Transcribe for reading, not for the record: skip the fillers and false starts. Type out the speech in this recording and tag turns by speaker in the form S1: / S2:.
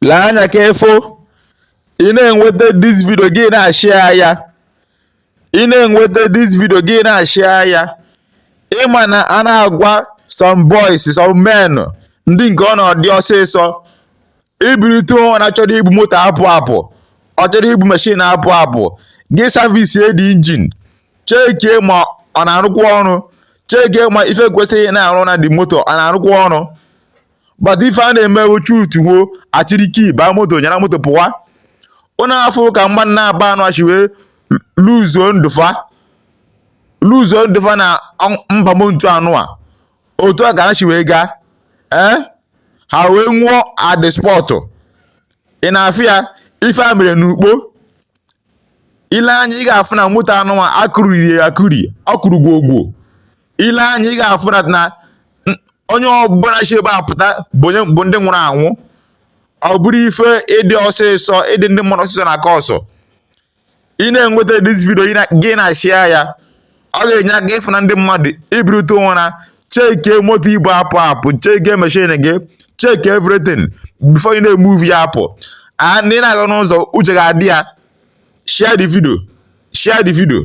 S1: Lee anya ka ịfụ. Ị na-enweta this video, gị na-ashare ya. Ị na-enweta this video, gị na-ashare ya. Ịma na a na-agwa some boys, some men, ndị nke ọ na-ọdị ọsịsọ ibirite ụra, chọrọ ibu moto apụ apụ, ọ chọrọ ibu machine apụ apụ, gị service the engine, chekie ma ọ na-arụkwa ọrụ, chekie ma ife kwesịrị na-arụ na the moto ọ na-arụkwa ọrụ. But ife a na-eme bụ chutuwo achịrị key baa moto, nyara moto pụwa. Ụnụ afụ ka mmadụ na-aba anụ achị wee luzuo ndụfa, luzuo ndụfa na mba montu anụ a. Otu a ka ha si wee gaa, ee, ha wee nwụọ at the spot. Ị na-afụ ya, ife a mere n'Ukpo. Ile anya, ị ga-afụ na moto anụ a akụriri ya akụri, ọ kụrụ gwogwo. Ile anya, ị ga-afụ na onye ọbụla si ebe a pụta bụ onye bụ ndị nwụrụ anwụ. Ọ bụrụ ife ịdị ọsịsọ, ịdị ndị mmadụ ọsịsọ na aka ọsọ. Ị na-enweta this video, gị na-ashare ya, ọ ga-enye aka ịfụ na ndị mmadụ ibirite ụra, chekie moto ibu apụ apụ, chekie machine gị, check everything before ị na-emove ya apụ. And ị na-aga n'ụzọ, uche ga-adị ya. Share the video, share the video.